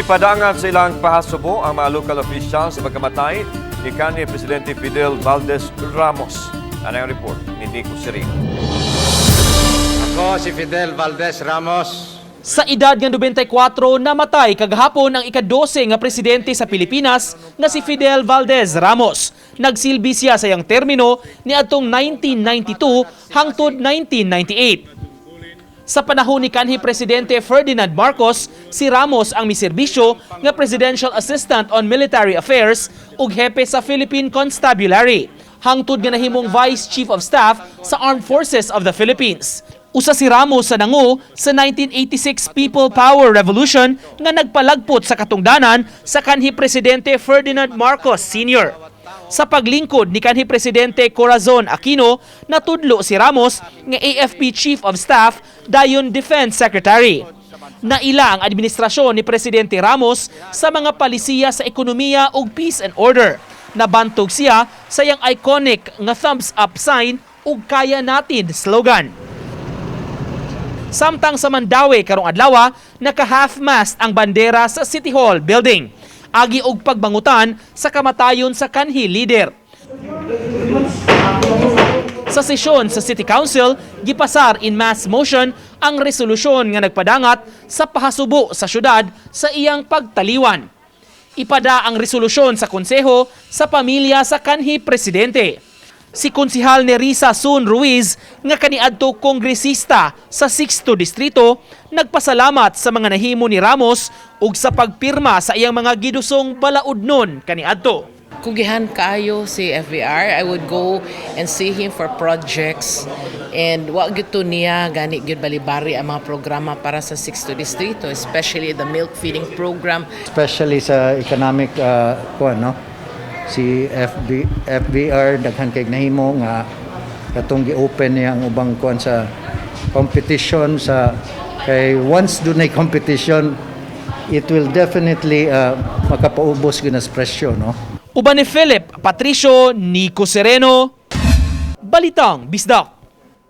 Mipadangat sa ilang pahasubo ang mga local officials sa pagkamatay ni kanhi Presidente Fidel Valdez Ramos. Ano ang report ni Nico Sereno? Ako si Fidel Valdez Ramos. Sa edad nga 94, namatay kagahapon ang ika-12 nga presidente sa Pilipinas nga si Fidel Valdez Ramos. Nagsilbi siya sa iyang termino niadtong 1992 hangtod 1998. Sa panahon ni kanhi Presidente Ferdinand Marcos, si Ramos ang miserbisyo nga Presidential Assistant on Military Affairs ug hepe sa Philippine Constabulary. Hangtod nga nahimong Vice Chief of Staff sa Armed Forces of the Philippines. Usa si Ramos sa nangu sa 1986 People Power Revolution nga nagpalagpot sa katungdanan sa kanhi Presidente Ferdinand Marcos Sr. Sa paglingkod ni kanhi Presidente Corazon Aquino, natudlo si Ramos nga AFP Chief of Staff dayon Defense Secretary. Naila ang administrasyon ni Presidente Ramos sa mga palisiya sa ekonomiya ug peace and order. Nabantog siya sa iyang iconic nga thumbs up sign ug "Kaya Natin" slogan. Samtang sa Mandaue karong adlaw, naka half-mast ang bandera sa City Hall building. Agi og pagbangutan sa kamatayon sa kanhi leader. Sa sesyon sa City Council, gipasar in mass motion ang resolusyon nga nagpadangat sa pahasubo sa syudad sa iyang pagtaliwan. Ipada ang resolusyon sa konseho sa pamilya sa kanhi presidente. Si Konsihal Nerissa Sun Ruiz nga kaniadto kongresista sa 6th Distrito, nagpasalamat sa mga nahimo ni Ramos ug sa pagpirma sa iyang mga gidusong balaudnon kaniadto. Kugihan kaayo si FVR. I would go and see him for projects and wa gyud to niya gani gyud balibari ang mga programa para sa 6th Distrito, especially the milk feeding program. Especially sa economic kuan, no, si FVR daghan kay nahimo nga katong gi-open niya ang ubang kuan sa competition sa kay once dunay competition, it will definitely makapaubos gyud sa presyo, no. Uban ni Philip Patricio, Nico Sereno, Balitang Bisdak.